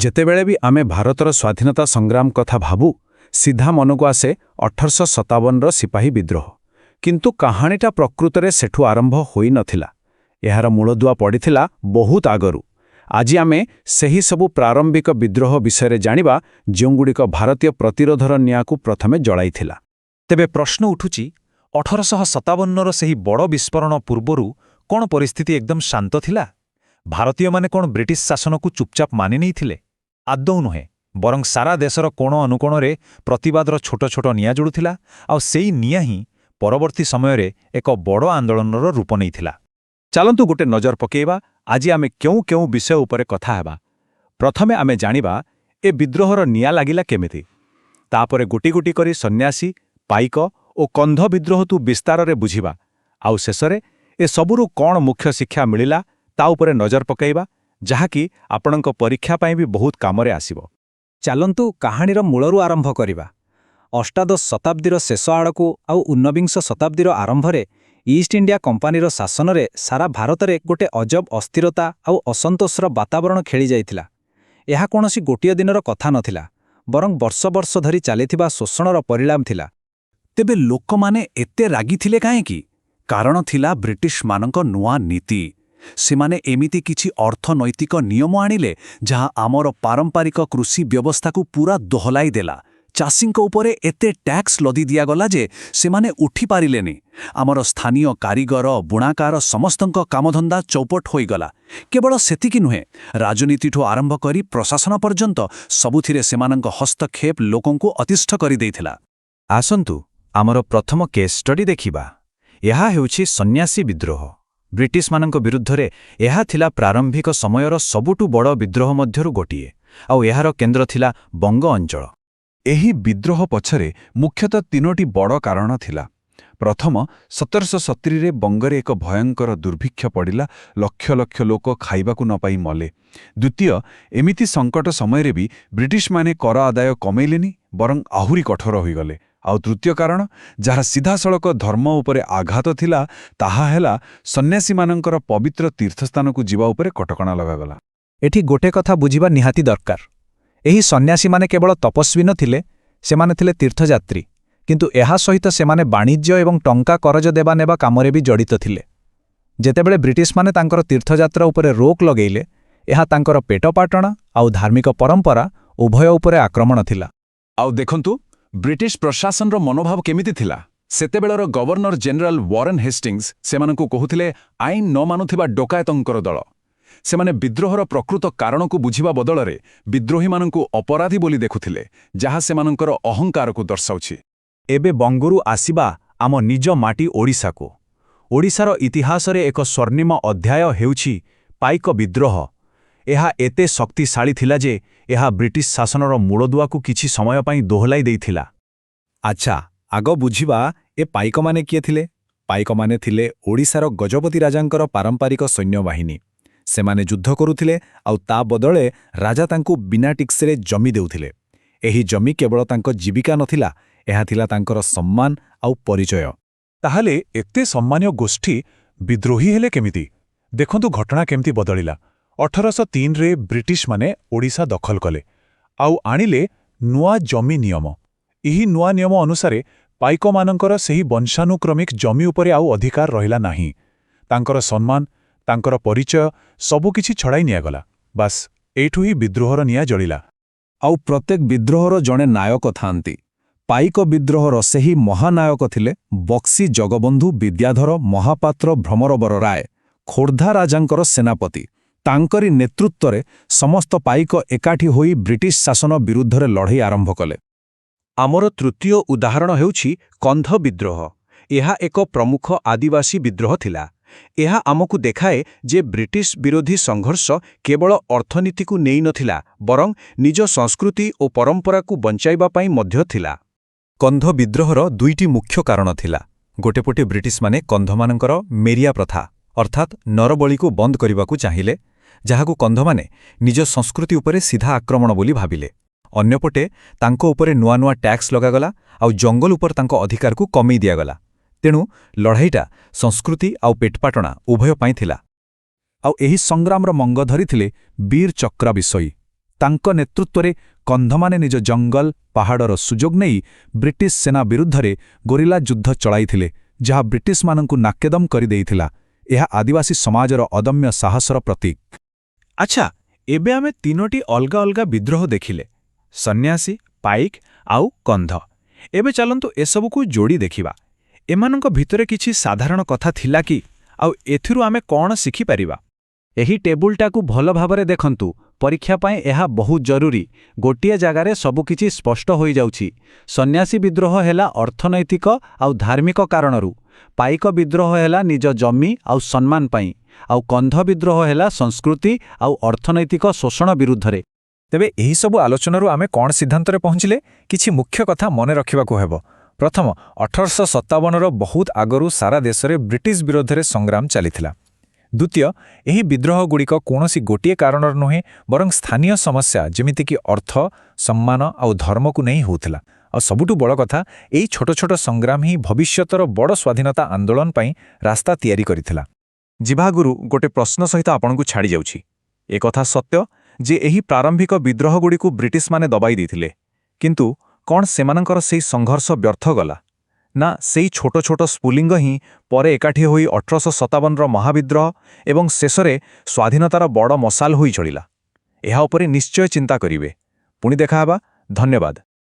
ଯେତେବେଳେ ବି ଆମେ ଭାରତର ସ୍ୱାଧୀନତା ସଂଗ୍ରାମ କଥା ଭାବୁ, ସିଧା ମନକୁ ଆସେ 1857ର ସିପାହୀ ବିଦ୍ରୋହ। କିନ୍ତୁ କାହାଣୀଟା ପ୍ରକୃତରେ ସେଠୁ ଆରମ୍ଭ ହୋଇନଥିଲା। ଏହାର ମୂଳଦୁଆ ପଡ଼ିଥିଲା ବହୁତ ଆଗରୁ। ଆଜି ଆମେ ସେହି ସବୁ ପ୍ରାରମ୍ଭିକ ବିଦ୍ରୋହ ବିଷୟରେ ଜାଣିବା, ଯେଉଁଗୁଡ଼ିକ ଭାରତୀୟ ପ୍ରତିରୋଧର ନିଆଁକୁ ପ୍ରଥମେ ଜଳାଇଥିଲା। ତେବେ ପ୍ରଶ୍ନ ଉଠୁଛି, 1857ର ସେହି ବଡ଼ ବିସ୍ଫୋରଣ ପୂର୍ବରୁ କ'ଣ ପରିସ୍ଥିତି ଏକଦମ ଶାନ୍ତ ଥିଲା? ଭାରତୀୟମାନେ କ'ଣ ବ୍ରିଟିଶ ଶାସନକୁ ଚୁପଚାପ ମାନି ନେଇଥିଲେ? ଆଦୌ ନୁହେଁ। ବରଂ ସାରା ଦେଶର କୋଣ ଅନୁକୋଣରେ ପ୍ରତିବାଦର ଛୋଟ ଛୋଟ ନିଆଁ ଜଳୁଥିଲା, ଆଉ ସେଇ ନିଆଁ ହିଁ ପରବର୍ତ୍ତୀ ସମୟରେ ଏକ ବଡ଼ ଆନ୍ଦୋଳନର ରୂପ ନେଇଥିଲା। ଚାଲନ୍ତୁ ଗୋଟେ ନଜର ପକେଇବା, ଆଜି ଆମେ କେଉଁ କେଉଁ ବିଷୟ ଉପରେ କଥା ହେବା। ପ୍ରଥମେ ଆମେ ଜାଣିବା ଏ ବିଦ୍ରୋହର ନିଆଁ ଲାଗିଲା କେମିତି। ତାପରେ ଗୋଟି ଗୋଟି କରି ସନ୍ନ୍ୟାସୀ, ପାଇକ ଓ କନ୍ଧ ବିଦ୍ରୋହକୁ ବିସ୍ତାରରେ ବୁଝିବା। ଆଉ ଶେଷରେ ଏ ସବୁରୁ କ'ଣ ମୁଖ୍ୟ ଶିକ୍ଷା ମିଳିଲା, ତା ଉପରେ ନଜର ପକାଇବା, ଯାହାକି ଆପଣଙ୍କ ପରୀକ୍ଷା ପାଇଁ ବି ବହୁତ କାମରେ ଆସିବ। ଚାଲନ୍ତୁ କାହାଣୀର ମୂଳରୁ ଆରମ୍ଭ କରିବା। ଅଷ୍ଟାଦଶ ଶତାବ୍ଦୀର ଶେଷ ଆଡ଼କୁ ଆଉ ଊନବିଂଶ ଶତାବ୍ଦୀର ଆରମ୍ଭରେ ଇଷ୍ଟ ଇଣ୍ଡିଆ କମ୍ପାନୀର ଶାସନରେ ସାରା ଭାରତରେ ଗୋଟେ ଅଜବ ଅସ୍ଥିରତା ଆଉ ଅସନ୍ତୋଷର ବାତାବରଣ ଖେଳିଯାଇଥିଲା। ଏହା କୌଣସି ଗୋଟିଏ ଦିନର କଥା ନଥିଲା, ବରଂ ବର୍ଷ ବର୍ଷ ଧରି ଚାଲିଥିବା ଶୋଷଣର ପରିଣାମ ଥିଲା। ତେବେ ଲୋକମାନେ ଏତେ ରାଗିଥିଲେ କାହିଁକି? କାରଣ ଥିଲା ବ୍ରିଟିଶମାନଙ୍କ ନୂଆ ନୀତି। ସେମାନେ ଏମିତି କିଛି ଅର୍ଥନୈତିକ ନିୟମ ଆଣିଲେ, ଯାହା ଆମର ପାରମ୍ପରିକ କୃଷି ବ୍ୟବସ୍ଥାକୁ ପୂରା ଦୋହଲାଇ ଦେଲା। ଚାଷୀଙ୍କ ଉପରେ ଏତେ ଟ୍ୟାକ୍ସ ଲଦି ଦିଆଗଲା ଯେ ସେମାନେ ଉଠିପାରିଲେନି। ଆମର ସ୍ଥାନୀୟ କାରିଗର, ବୁଣାକାର ସମସ୍ତଙ୍କ କାମଧନ୍ଦା ଚୌପଟ ହୋଇଗଲା। କେବଳ ସେତିକି ନୁହେଁ, ରାଜନୀତିଠୁ ଆରମ୍ଭ କରି ପ୍ରଶାସନ ପର୍ଯ୍ୟନ୍ତ ସବୁଥିରେ ସେମାନଙ୍କ ହସ୍ତକ୍ଷେପ ଲୋକଙ୍କୁ ଅତିଷ୍ଠ କରିଦେଇଥିଲା। ଆସନ୍ତୁ ଆମର ପ୍ରଥମ କେସ୍ ଷ୍ଟଡି ଦେଖିବା। ଏହା ହେଉଛି ସନ୍ନ୍ୟାସୀ ବିଦ୍ରୋହ। ବ୍ରିଟିଶମାନଙ୍କ ବିରୁଦ୍ଧରେ ଏହା ଥିଲା ପ୍ରାରମ୍ଭିକ ସମୟର ସବୁଠୁ ବଡ଼ ବିଦ୍ରୋହ ମଧ୍ୟରୁ ଗୋଟିଏ, ଆଉ ଏହାର କେନ୍ଦ୍ର ଥିଲା ବଙ୍ଗ ଅଞ୍ଚଳ। ଏହି ବିଦ୍ରୋହ ପଛରେ ମୁଖ୍ୟତଃ ତିନୋଟି ବଡ଼ କାରଣ ଥିଲା। ପ୍ରଥମ, 1770ରେ ବଙ୍ଗରେ ଏକ ଭୟଙ୍କର ଦୁର୍ଭିକ୍ଷ ପଡ଼ିଲା। ଲକ୍ଷ ଲକ୍ଷ ଲୋକ ଖାଇବାକୁ ନ ପାଇ ମଲେ। ଦ୍ୱିତୀୟ, ଏମିତି ସଙ୍କଟ ସମୟରେ ବି ବ୍ରିଟିଶମାନେ କର ଆଦାୟ କମେଇଲେନି, ବରଂ ଆହୁରି କଠୋର ହୋଇଗଲେ। ଆଉ ତୃତୀୟ କାରଣ, ଯାହା ସିଧାସଳଖ ଧର୍ମ ଉପରେ ଆଘାତ ଥିଲା, ତାହା ହେଲା ସନ୍ନ୍ୟାସୀମାନଙ୍କର ପବିତ୍ର ତୀର୍ଥସ୍ଥାନକୁ ଯିବା ଉପରେ କଟକଣା ଲଗାଗଲା। ଏଠି ଗୋଟେ କଥା ବୁଝିବା ନିହାତି ଦରକାର। ଏହି ସନ୍ନ୍ୟାସୀମାନେ କେବଳ ତପସ୍ୱୀ ନଥିଲେ, ସେମାନେ ଥିଲେ ତୀର୍ଥଯାତ୍ରୀ। କିନ୍ତୁ ଏହା ସହିତ ସେମାନେ ବାଣିଜ୍ୟ ଏବଂ ଟଙ୍କା କରଜ ଦେବା ନେବା କାମରେ ବି ଜଡ଼ିତ ଥିଲେ। ଯେତେବେଳେ ବ୍ରିଟିଶମାନେ ତାଙ୍କର ତୀର୍ଥଯାତ୍ରା ଉପରେ ରୋକ୍ ଲଗେଇଲେ, ଏହା ତାଙ୍କର ପେଟପାଟଣା ଆଉ ଧାର୍ମିକ ପରମ୍ପରା ଉଭୟ ଉପରେ ଆକ୍ରମଣ ଥିଲା। ଆଉ ଦେଖନ୍ତୁ, ବ୍ରିଟିଶ ପ୍ରଶାସନର ମନୋଭାବ କେମିତି ଥିଲା। ସେତେବେଳର ଗଭର୍ଣ୍ଣର ଜେନେରାଲ ୱାରେନ୍ ହେଷ୍ଟିଙ୍ଗସ୍ ସେମାନଙ୍କୁ କହୁଥିଲେ ଆଇନ ନ ମାନୁଥିବା ଡକାୟତଙ୍କର ଦଳ। ସେମାନେ ବିଦ୍ରୋହର ପ୍ରକୃତ କାରଣକୁ ବୁଝିବା ବଦଳରେ ବିଦ୍ରୋହୀମାନଙ୍କୁ ଅପରାଧୀ ବୋଲି ଦେଖୁଥିଲେ, ଯାହା ସେମାନଙ୍କର ଅହଙ୍କାରକୁ ଦର୍ଶାଉଛି। ଏବେ ବଙ୍ଗରୁ ଆସିବା ଆମ ନିଜ ମାଟି ଓଡ଼ିଶାକୁ। ଓଡ଼ିଶାର ଇତିହାସରେ ଏକ ସ୍ୱର୍ଣ୍ଣିମ ଅଧ୍ୟାୟ ହେଉଛି ପାଇକ ବିଦ୍ରୋହ। ଏହା ଏତେ ଶକ୍ତିଶାଳୀ ଥିଲା ଯେ ଏହା ବ୍ରିଟିଶ ଶାସନର ମୂଳଦୁଆକୁ କିଛି ସମୟ ପାଇଁ ଦୋହଲାଇ ଦେଇଥିଲା। ଆଚ୍ଛା, ଆଗ ବୁଝିବା ଏ ପାଇକମାନେ କିଏ ଥିଲେ। ପାଇକମାନେ ଥିଲେ ଓଡ଼ିଶାର ଗଜପତି ରାଜାଙ୍କର ପାରମ୍ପରିକ ସୈନ୍ୟବାହିନୀ। ସେମାନେ ଯୁଦ୍ଧ କରୁଥିଲେ, ଆଉ ତା ବଦଳେ ରାଜା ତାଙ୍କୁ ବିନା ଟିକ୍ସରେ ଜମି ଦେଉଥିଲେ। ଏହି ଜମି କେବଳ ତାଙ୍କ ଜୀବିକା ନଥିଲା, ଏହା ଥିଲା ତାଙ୍କର ସମ୍ମାନ ଆଉ ପରିଚୟ। ତାହେଲେ ଏତେ ସମ୍ମାନୀୟ ଗୋଷ୍ଠୀ ବିଦ୍ରୋହୀ ହେଲେ କେମିତି? ଦେଖନ୍ତୁ ଘଟଣା କେମିତି ବଦଳିଲା। 1803ରେ ବ୍ରିଟିଶମାନେ ଓଡ଼ିଶା ଦଖଲ କଲେ ଆଉ ଆଣିଲେ ନୂଆ ଜମି ନିୟମ। ଏହି ନୂଆ ନିୟମ ଅନୁସାରେ ପାଇକମାନଙ୍କର ସେହି ବଂଶାନୁକ୍ରମିକ ଜମି ଉପରେ ଆଉ ଅଧିକାର ରହିଲା ନାହିଁ। ତାଙ୍କର ସମ୍ମାନ, ତାଙ୍କର ପରିଚୟ ସବୁକିଛି ଛଡ଼ାଇ ନିଆଗଲା। ବାସ୍, ଏଇଠୁ ହିଁ ବିଦ୍ରୋହର ନିଆଁ ଜଳିଲା। ଆଉ ପ୍ରତ୍ୟେକ ବିଦ୍ରୋହର ଜଣେ ନାୟକ ଥାନ୍ତି। ପାଇକ ବିଦ୍ରୋହର ସେହି ମହାନାୟକ ଥିଲେ ବକ୍ସି ଜଗବନ୍ଧୁ ବିଦ୍ୟାଧର ମହାପାତ୍ର ଭ୍ରମରବର ରାୟ, ଖୋର୍ଦ୍ଧା ରାଜାଙ୍କର ସେନାପତି। ତାଙ୍କରି ନେତୃତ୍ୱରେ ସମସ୍ତ ପାଇକ ଏକାଠି ହୋଇ ବ୍ରିଟିଶ ଶାସନ ବିରୁଦ୍ଧରେ ଲଢ଼େଇ ଆରମ୍ଭ କଲେ। ଆମର ତୃତୀୟ ଉଦାହରଣ ହେଉଛି କନ୍ଧ ବିଦ୍ରୋହ। ଏହା ଏକ ପ୍ରମୁଖ ଆଦିବାସୀ ବିଦ୍ରୋହ ଥିଲା। ଏହା ଆମକୁ ଦେଖାଏ ଯେ ବ୍ରିଟିଶ ବିରୋଧୀ ସଂଘର୍ଷ କେବଳ ଅର୍ଥନୀତିକୁ ନେଇନଥିଲା, ବରଂ ନିଜ ସଂସ୍କୃତି ଓ ପରମ୍ପରାକୁ ବଞ୍ଚାଇବା ପାଇଁ ମଧ୍ୟ ଥିଲା। କନ୍ଧ ବିଦ୍ରୋହର ଦୁଇଟି ମୁଖ୍ୟ କାରଣ ଥିଲା। ଗୋଟେ ପଟେ ବ୍ରିଟିଶମାନେ କନ୍ଧମାନଙ୍କର ମେରିଆ ପ୍ରଥା, ଅର୍ଥାତ୍ ନରବଳିକୁ ବନ୍ଦ କରିବାକୁ ଚାହିଁଲେ, ଯାହାକୁ କନ୍ଧମାନେ ନିଜ ସଂସ୍କୃତି ଉପରେ ସିଧା ଆକ୍ରମଣ ବୋଲି ଭାବିଲେ। ଅନ୍ୟପଟେ ତାଙ୍କ ଉପରେ ନୂଆ ନୂଆ ଟ୍ୟାକ୍ସ ଲଗାଗଲା ଆଉ ଜଙ୍ଗଲ ଉପରେ ତାଙ୍କ ଅଧିକାରକୁ କମେଇ ଦିଆଗଲା। ତେଣୁ ଲଢ଼ାଇଟା ସଂସ୍କୃତି ଆଉ ପେଟପାଟଣା ଉଭୟ ପାଇଁ ଥିଲା। ଆଉ ଏହି ସଂଗ୍ରାମର ମଙ୍ଗ ଧରିଥିଲେ ବୀର ଚକ୍ରା ବିଷୋୟୀ। ତାଙ୍କ ନେତୃତ୍ୱରେ କନ୍ଧମାନେ ନିଜ ଜଙ୍ଗଲ, ପାହାଡ଼ର ସୁଯୋଗ ନେଇ ବ୍ରିଟିଶ ସେନା ବିରୁଦ୍ଧରେ ଗୋରିଲା ଯୁଦ୍ଧ ଚଳାଇଥିଲେ, ଯାହା ବ୍ରିଟିଶମାନଙ୍କୁ ନାକେଦମ କରିଦେଇଥିଲା। ଏହା ଆଦିବାସୀ ସମାଜର ଅଦମ୍ୟ ସାହସର ପ୍ରତୀକ। ଆଚ୍ଛା, ଏବେ ଆମେ ତିନୋଟି ଅଲଗା ଅଲଗା ବିଦ୍ରୋହ ଦେଖିଲେ, ସନ୍ନ୍ୟାସୀ, ପାଇକ ଆଉ କନ୍ଧ। ଏବେ ଚାଲନ୍ତୁ ଏସବୁକୁ ଯୋଡ଼ି ଦେଖିବା। ଏମାନଙ୍କ ଭିତରେ କିଛି ସାଧାରଣ କଥା ଥିଲା କି, ଆଉ ଏଥିରୁ ଆମେ କ'ଣ ଶିଖିପାରିବା? ଏହି ଟେବୁଲଟାକୁ ଭଲ ଭାବରେ ଦେଖନ୍ତୁ। ପରୀକ୍ଷା ପାଇଁ ଏହା ବହୁତ ଜରୁରୀ। ଗୋଟିଏ ଜାଗାରେ ସବୁକିଛି ସ୍ପଷ୍ଟ ହୋଇଯାଉଛି। ସନ୍ନ୍ୟାସୀ ବିଦ୍ରୋହ ହେଲା ଅର୍ଥନୈତିକ ଆଉ ଧାର୍ମିକ କାରଣରୁ। ପାଇକ ବିଦ୍ରୋହ ହେଲା ନିଜ ଜମି ଆଉ ସମ୍ମାନ ପାଇଁ। ଆଉ କନ୍ଧ ବିଦ୍ରୋହ ହେଲା ସଂସ୍କୃତି ଆଉ ଅର୍ଥନୈତିକ ଶୋଷଣ ବିରୁଦ୍ଧରେ। ତେବେ ଏହିସବୁ ଆଲୋଚନାରୁ ଆମେ କ'ଣ ସିଦ୍ଧାନ୍ତରେ ପହଞ୍ଚିଲେ? କିଛି ମୁଖ୍ୟ କଥା ମନେ ରଖିବାକୁ ହେବ। ପ୍ରଥମ, 1857ର ବହୁତ ଆଗରୁ ସାରା ଦେଶରେ ବ୍ରିଟିଶ ବିରୋଧରେ ସଂଗ୍ରାମ ଚାଲିଥିଲା। ଦ୍ୱିତୀୟ, ଏହି ବିଦ୍ରୋହଗୁଡ଼ିକ କୌଣସି ଗୋଟିଏ କାରଣରୁ ନୁହେଁ, ବରଂ ସ୍ଥାନୀୟ ସମସ୍ୟା ଯେମିତିକି ଅର୍ଥ, ସମ୍ମାନ ଆଉ ଧର୍ମକୁ ନେଇ ହେଉଥିଲା। ଆଉ ସବୁଠୁ ବଡ଼ କଥା, ଏହି ଛୋଟ ଛୋଟ ସଂଗ୍ରାମ ହିଁ ଭବିଷ୍ୟତର ବଡ଼ ସ୍ୱାଧୀନତା ଆନ୍ଦୋଳନ ପାଇଁ ରାସ୍ତା ତିଆରି କରିଥିଲା। ଯିବା ଆଗରୁ ଗୋଟେ ପ୍ରଶ୍ନ ସହିତ ଆପଣଙ୍କୁ ଛାଡ଼ିଯାଉଛି। ଏକଥା ସତ୍ୟ ଯେ ଏହି ପ୍ରାରମ୍ଭିକ ବିଦ୍ରୋହଗୁଡ଼ିକୁ ବ୍ରିଟିଶମାନେ ଦବାଇ ଦେଇଥିଲେ, କିନ୍ତୁ କ'ଣ ସେମାନଙ୍କର ସେଇ ସଂଘର୍ଷ ବ୍ୟର୍ଥ ଗଲା? ନା, ସେଇ ଛୋଟ ଛୋଟ ସ୍ଫୁଲିଙ୍ଗ ହିଁ ପରେ ଏକାଠି ହୋଇ 1857ର ମହାବିଦ୍ରୋହ ଏବଂ ଶେଷରେ ସ୍ୱାଧୀନତାର ବଡ଼ ମଶାଲ ହୋଇ ଜଳିଲା। ଏହା ଉପରେ ନିଶ୍ଚୟ ଚିନ୍ତା କରିବେ। ପୁଣି ଦେଖାହେବା। ଧନ୍ୟବାଦ।